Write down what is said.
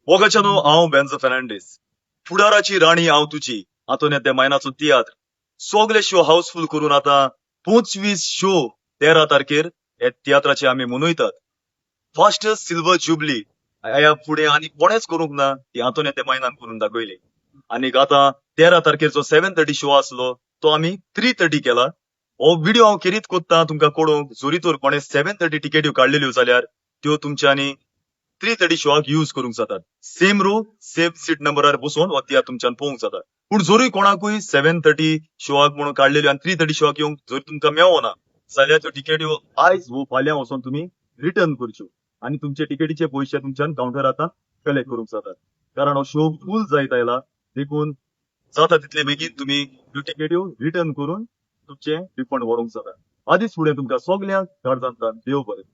मोगाच्यानो, हांव बेन्जो फेर्नांडीस. फुडाराची राणी हांव तुजी आंतोनेत दे मायनाचो तियात्र सगळे शो हाऊसफुल करून आतां 25 शो 13 तारखेर हे तियात्राचे आमी मनयतात. फास्टस्ट सिल्वर जुबली ह्या फुडें आनी कोणेच करूंक ना, ती आंतोनेत दे मायनान करून दाखयली. आनीक आतां 13 तारखेर जो 7:30 शो आसलो तो आमी 3:30 केला. हो व्हिडिओ हांव खेरीत कोत्ता तुमकां कळोवंक, जरी तर कोणे 7:30 टिकेट्यो काडलेल्यो जाल्यार त्यो तुमच्यांनी 3:30 शोआक यूज करूंक जातात. सेम रो, सेम सीट नंबरार बसोवन हो तियात्र तुमच्यान पळोवंक जाता. पूण जरूय कोणाकूय 7:30 शोआक म्हणून काडलेल्यो आनी 3:30 शोआक येवंक जर तुमकां मेवना जाल्यार त्यो टिकेट्यो आयज वो फाल्यां वचोन तुमी रिटर्न करच्यो आनी तुमचे टिकेटीचे पयशे तुमच्यान कावंटर आतां कलेक्ट करूंक जातात. कारण हो शो फूल जायत आयला, देखून जाता तितले बेगीन तुमी त्यो टिकेट्यो रिटर्न करून तुमचे रिफंड व्हरूंक जाता. आदीच फुडें तुमकां सगल्यांक काळजांतल्यान देव बरें.